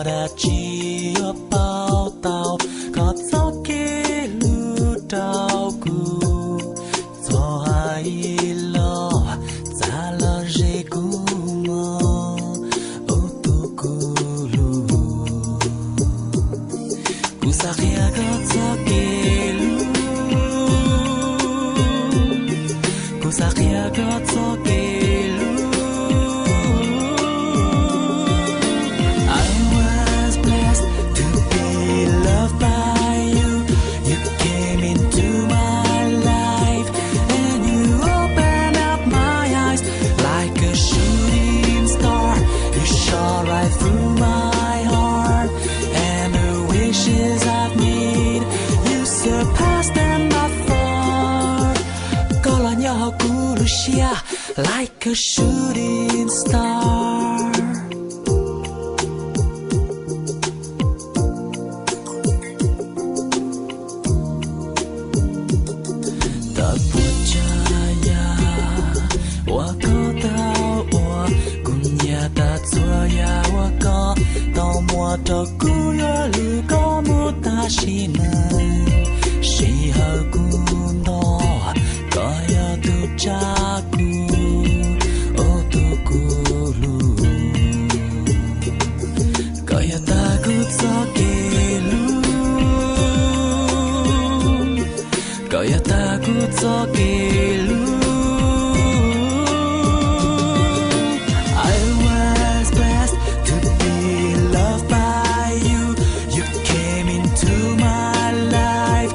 Dab tsi yuav pauv tau koj txoj kev hlub rau kuv? Txhob hais ib los txav los ze kuv mog, ub tus kuv hlub. Kuv xav qhia koj txoj kev hlub, kuv xav qhia koj txoj kev hlub. I was blessed to be loved by you. You came into my life and you opened up my eyes like a shooting star. You shot right through my heart and the wishes I've made, you surpassed them by far. Koj los nyob hauv kuv lub siab like a shooting star. Tau puas tsav yam uas koj tau ua, kuv nyiam tas txhua yam uas koj tau muab rau kuv, yuav hlub koj mus tas sim neej. Sij hawm kuv nto, koj yog tus tsa kuv, ub tus kuv hlub. Koj yog tag kuv txoj kev hlub, koj yog tag kuv txoj kev hlub. I was blessed to be loved by you. You came into my life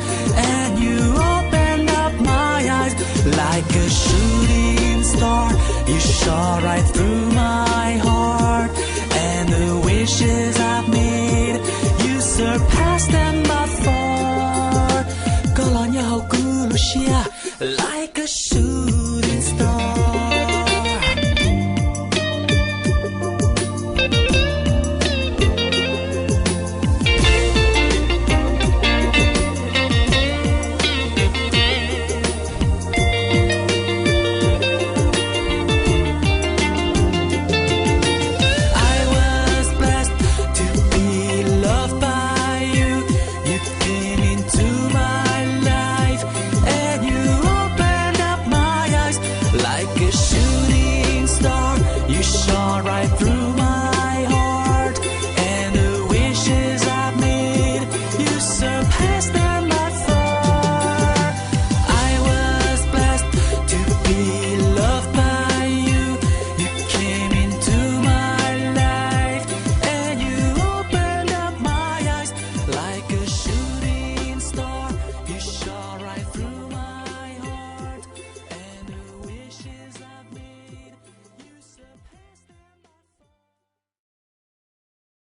and you opened up my eyes like a shooting star. You shot right through my heart and the wishes